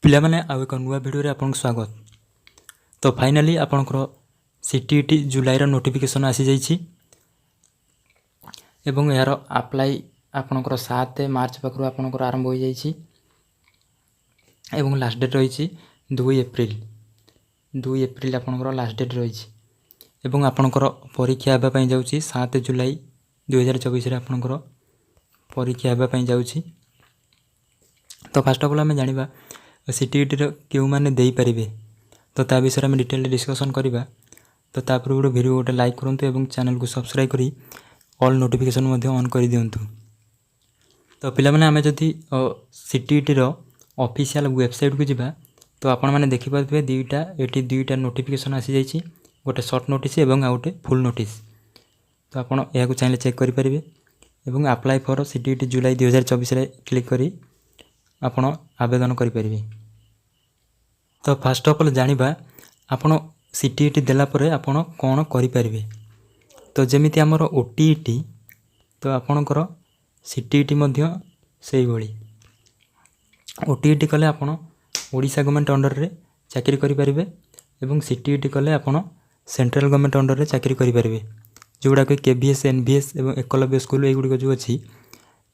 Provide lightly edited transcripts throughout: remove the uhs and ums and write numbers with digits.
ପିଲାମାନେ, ଆଉ ଏକ ନୂଆ ଭିଡ଼ିଓରେ ଆପଣଙ୍କୁ ସ୍ୱାଗତ। ତ ଫାଇନାଲି ଆପଣଙ୍କର ସିଟିଇଟି ଜୁଲାଇର ନୋଟିଫିକେସନ୍ ଆସିଯାଇଛି ଏବଂ ଏହାର ଆପ୍ଲାଇ ଆପଣଙ୍କର 7 ମାର୍ଚ୍ଚ ପାଖରୁ ଆପଣଙ୍କର ଆରମ୍ଭ ହୋଇଯାଇଛି ଏବଂ ଲାଷ୍ଟ ଡେଟ୍ ରହିଛି 2 ଏପ୍ରିଲ। 2 ଏପ୍ରିଲ ଆପଣଙ୍କର ଲାଷ୍ଟ ଡେଟ୍ ରହିଛି ଏବଂ ଆପଣଙ୍କର ପରୀକ୍ଷା ହେବା ପାଇଁ ଯାଉଛି 7 ଜୁଲାଇ 2024ରେ ଆପଣଙ୍କର ପରୀକ୍ଷା ହେବା ପାଇଁ ଯାଉଛି। ତ ଫାଷ୍ଟ ଅଫ୍ ଅଲ୍ ଆମେ ଜାଣିବା ସିଟିଇଟିର କେଉଁମାନେ ଦେଇପାରିବେ। ତ ତା ବିଷୟରେ ଆମେ ଡିଟେଲରେ ଡିସ୍କସନ୍ କରିବା। ତ ତା ପୂର୍ବରୁ ଭିଡ଼ିଓ ଗୋଟେ ଲାଇକ୍ କରନ୍ତୁ ଏବଂ ଚ୍ୟାନେଲକୁ ସବସ୍କ୍ରାଇବ୍ କରି ଅଲ୍ ନୋଟିଫିକେସନ୍ ମଧ୍ୟ ଅନ୍ କରିଦିଅନ୍ତୁ। ତ ପିଲାମାନେ, ଆମେ ଯଦି ସିଟିଇଟିର ଅଫିସିଆଲ୍ ୱେବସାଇଟ୍କୁ ଯିବା, ତ ଆପଣମାନେ ଦେଖିପାରୁଥିବେ ଏଠି ଦୁଇଟା ନୋଟିଫିକେସନ୍ ଆସିଯାଇଛି, ଗୋଟେ ସର୍ଟ ନୋଟିସ୍ ଏବଂ ଆଉ ଗୋଟେ ଫୁଲ୍ ନୋଟିସ୍। ତ ଆପଣ ଏହାକୁ ଚାହିଁଲେ ଚେକ୍ କରିପାରିବେ ଏବଂ ଆପ୍ଲାଏ ଫର୍ ସିଟିଇଟି ଜୁଲାଇ 2024ରେ କ୍ଲିକ୍ କରି ଆପଣ ଆବେଦନ କରିପାରିବେ। ତ ଫାଷ୍ଟ ଅଫ୍ ଅଲ୍ ଜାଣିବା, ଆପଣ ସିଟିଇଟି ଦେଲା ପରେ ଆପଣ କ'ଣ କରିପାରିବେ। ତ ଯେମିତି ଆମର ଓଟିଇଟି, ତ ଆପଣଙ୍କର ସିଟିଇଟି ମଧ୍ୟ ସେଇଭଳି। ଓଟିଇଟି କଲେ ଆପଣ ଓଡ଼ିଶା ଗଭର୍ଣ୍ଣମେଣ୍ଟ ଅଣ୍ଡରରେ ଚାକିରି କରିପାରିବେ ଏବଂ ସିଟିଇଟି କଲେ ଆପଣ ସେଣ୍ଟ୍ରାଲ୍ ଗଭର୍ଣ୍ଣମେଣ୍ଟ ଅଣ୍ଡରରେ ଚାକିରି କରିପାରିବେ, ଯେଉଁଗୁଡ଼ାକ କେଭିଏସ୍, ଏନ୍ଭିଏସ୍ ଏବଂ ଏକଲବ୍ୟ ସ୍କୁଲ, ଏଇଗୁଡ଼ିକ ଯେଉଁ ଅଛି,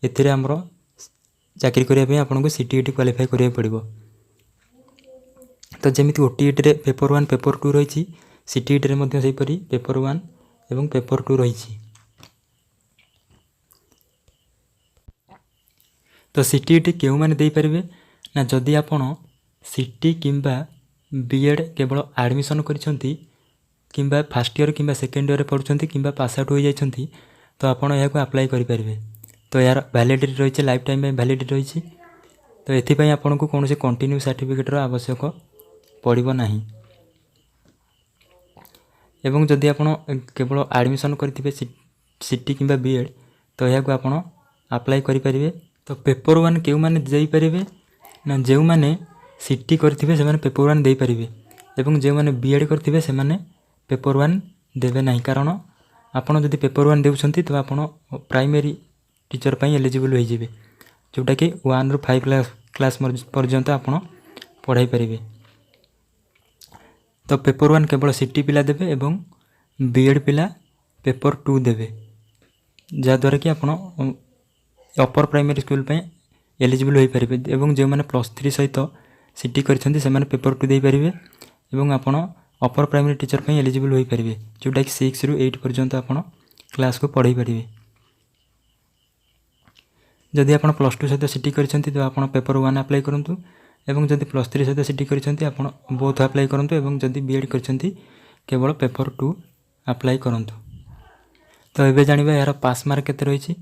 ଏଥିରେ ଆମର ଚାକିରି କରିବା ପାଇଁ ଆପଣଙ୍କୁ ସିଟିଇଟି କ୍ୱାଲିଫାଏ କରିବାକୁ ପଡ଼ିବ। ତ ଯେମିତି ଓଟିଇଟିରେ ପେପର୍ 1, ପେପର୍ 2 ରହିଛି, ସିଟିଇଟିରେ ମଧ୍ୟ ସେହିପରି ପେପର୍ 1 ଏବଂ ପେପର୍ 2 ରହିଛି। ତ ସିଟିଇଟି କେଉଁମାନେ ଦେଇପାରିବେ ନା, ଯଦି ଆପଣ ସିଟି କିମ୍ବା ବିଏଡ଼୍ କେବଳ ଆଡ଼ମିସନ୍ କରିଛନ୍ତି କିମ୍ବା ଫାର୍ଷ୍ଟ ଇୟର୍ କିମ୍ବା ସେକେଣ୍ଡ ଇୟର୍ରେ ପଢ଼ୁଛନ୍ତି କିମ୍ବା ପାସ୍ ଆଉଟ୍ ହୋଇଯାଇଛନ୍ତି, ତ ଆପଣ ଏହାକୁ ଆପ୍ଲାଏ କରିପାରିବେ। ତ ଏହାର ଭ୍ୟାଲିଡ଼ିଟି ରହିଛି, ଲାଇଫ୍ ଟାଇମ୍ ପାଇଁ ଭ୍ୟାଲିଡ଼ିଟି ରହିଛି। ତ ଏଥିପାଇଁ ଆପଣଙ୍କୁ କୌଣସି କଣ୍ଟିନ୍ୟୁ ସାର୍ଟିଫିକେଟ୍ର ଆବଶ୍ୟକ ପଡ଼ିବ ନାହିଁ। ଏବଂ ଯଦି ଆପଣ କେବଳ ଆଡ଼ମିସନ୍ କରିଥିବେ ସିଟି କିମ୍ବା ବିଏଡ଼୍, ତ ଏହାକୁ ଆପଣ ଆପ୍ଲାଏ କରିପାରିବେ। ତ ପେପର୍ 1 କେଉଁମାନେ ଦେଇପାରିବେ ନା, ଯେଉଁମାନେ ସିଟି କରିଥିବେ ସେମାନେ ପେପର୍ 1 ଦେଇପାରିବେ ଏବଂ ଯେଉଁମାନେ ବିଏଡ଼୍ କରିଥିବେ ସେମାନେ ପେପର୍ 1 ଦେବେ ନାହିଁ। କାରଣ ଆପଣ ଯଦି ପେପର୍ 1 ଦେଉଛନ୍ତି, ତ ଆପଣ ପ୍ରାଇମେରୀ ଟିଚର୍ ପାଇଁ ଏଲିଜିବଲ୍ ହୋଇଯିବେ, ଯେଉଁଟାକି 1ରୁ 5 କ୍ଲାସ୍ ପର୍ଯ୍ୟନ୍ତ ଆପଣ ପଢ଼ାଇ ପାରିବେ। ତ ପେପର୍ 1 କେବଳ ସିଟି ପିଲା ଦେବେ ଏବଂ ବିଏଡ଼୍ ପିଲା ପେପର୍ 2 ଦେବେ, ଯାହାଦ୍ୱାରା କି ଆପଣ ଅପର ପ୍ରାଇମେରୀ ସ୍କୁଲ ପାଇଁ ଏଲିଜିବଲ୍ ହୋଇପାରିବେ। ଏବଂ ଯେଉଁମାନେ +3 ସହିତ ସିଟି କରିଛନ୍ତି, ସେମାନେ ପେପର୍ 2 ଦେଇପାରିବେ ଏବଂ ଆପଣ ଅପର ପ୍ରାଇମେରୀ ଟିଚର୍ ପାଇଁ ଏଲିଜିବଲ୍ ହୋଇପାରିବେ, ଯେଉଁଟାକି 6ରୁ 8 ପର୍ଯ୍ୟନ୍ତ ଆପଣ କ୍ଲାସ୍କୁ ପଢ଼ାଇ ପାରିବେ। ଯଦି ଆପଣ +2 ସହିତ ସିଟି କରିଛନ୍ତି, ତ ଆପଣ ପେପର୍ 1 ଆପ୍ଲାଏ କରନ୍ତୁ ଏବଂ ଯଦି +3 ସହିତ ସିଟି କରିଛନ୍ତି, ଆପଣ ବୋଥ୍ ଆପ୍ଲାଏ କରନ୍ତୁ ଏବଂ ଯଦି ବିଏଡ଼୍ କରିଛନ୍ତି, କେବଳ ପେପର୍ 2 ଆପ୍ଲାଏ କରନ୍ତୁ। ତ ଏବେ ଜାଣିବା ଏହାର ପାସ୍ ମାର୍କ କେତେ ରହିଛି।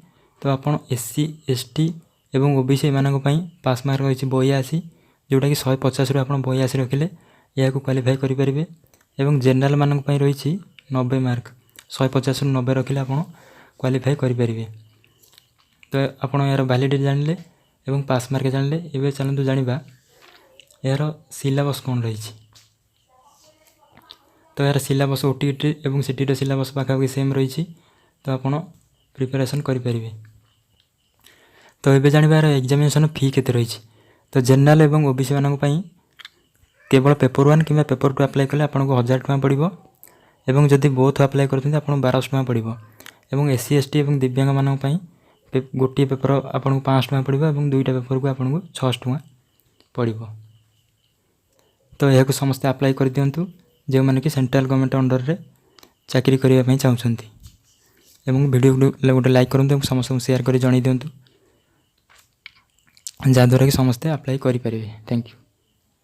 ତ ଆପଣ ଏସ୍ ସି, ଏସ୍ ଟି ଏବଂ ଓ ବି ସି, ଏମାନଙ୍କ ପାଇଁ ପାସ୍ ମାର୍କ ରହିଛି 82, ଯେଉଁଟାକି 150ରୁ ଆପଣ 82 ରଖିଲେ ଏହାକୁ କ୍ୱାଲିଫାଏ କରିପାରିବେ। ଏବଂ ଜେନେରାଲମାନଙ୍କ ପାଇଁ ରହିଛି 90 ମାର୍କ, 150ରୁ 90 ରଖିଲେ ଆପଣ କ୍ୱାଲିଫାଏ କରିପାରିବେ। ତ ଆପଣ ଏହାର ଭ୍ୟାଲିଡ଼ିଟି ଜାଣିଲେ ଏବଂ ପାସ୍ ମାର୍କ ଜାଣିଲେ। ଏବେ ଚାଲନ୍ତୁ ଜାଣିବା ଏହାର ସିଲାବସ୍ କ'ଣ ରହିଛି। ତ ଏହାର ସିଲାବସ୍ ଓଟିଇଟି ଏବଂ ସିଟିର ସିଲାବସ୍ ପାଖାପାଖି ସେମ୍ ରହିଛି, ତ ଆପଣ ପ୍ରିପାରେସନ୍ କରିପାରିବେ। ତ ଏବେ ଜାଣିବା ଏହାର ଏକ୍ଜାମିନେସନ୍ ଫି କେତେ ରହିଛି। ତ ଜେନେରାଲ୍ ଏବଂ ଓ ବି ସି ମାନଙ୍କ ପାଇଁ କେବଳ ପେପର୍ 1 କିମ୍ବା ପେପର୍ 2 ଆପ୍ଲାଏ କଲେ ଆପଣଙ୍କୁ 1000 ଟଙ୍କା ପଡ଼ିବ ଏବଂ ଯଦି ବୋଥ୍ ଆପ୍ଲାଏ କରୁଛନ୍ତି, ଆପଣଙ୍କୁ 1200 ଟଙ୍କା ପଡ଼ିବ। ଏବଂ ଏସ୍ ସି, ଏସ୍ ଟି ଏବଂ ଦିବ୍ୟାଙ୍ଗମାନଙ୍କ ପାଇଁ ଗୋଟିଏ ପେପର୍ ଆପଣଙ୍କୁ 500 ଟଙ୍କା ପଡ଼ିବ ଏବଂ ଦୁଇଟା ପେପର୍କୁ ଆପଣଙ୍କୁ 600 ଟଙ୍କା ପଡ଼ିବ। ତ ଏହାକୁ ସମସ୍ତେ ଆପ୍ଲାଏ କରିଦିଅନ୍ତୁ, ଯେଉଁମାନେ କି ସେଣ୍ଟ୍ରାଲ୍ ଗଭର୍ଣ୍ଣମେଣ୍ଟ ଅଣ୍ଡରରେ ଚାକିରି କରିବା ପାଇଁ ଚାହୁଁଛନ୍ତି। ଏବଂ ଭିଡ଼ିଓକୁ ଗୋଟେ ଲାଇକ୍ କରନ୍ତୁ ଏବଂ ସମସ୍ତଙ୍କୁ ସେୟାର କରି ଜଣାଇ ଦିଅନ୍ତୁ, ଯାହାଦ୍ୱାରା କି ସମସ୍ତେ ଆପ୍ଲାଏ କରିପାରିବେ। Thank you.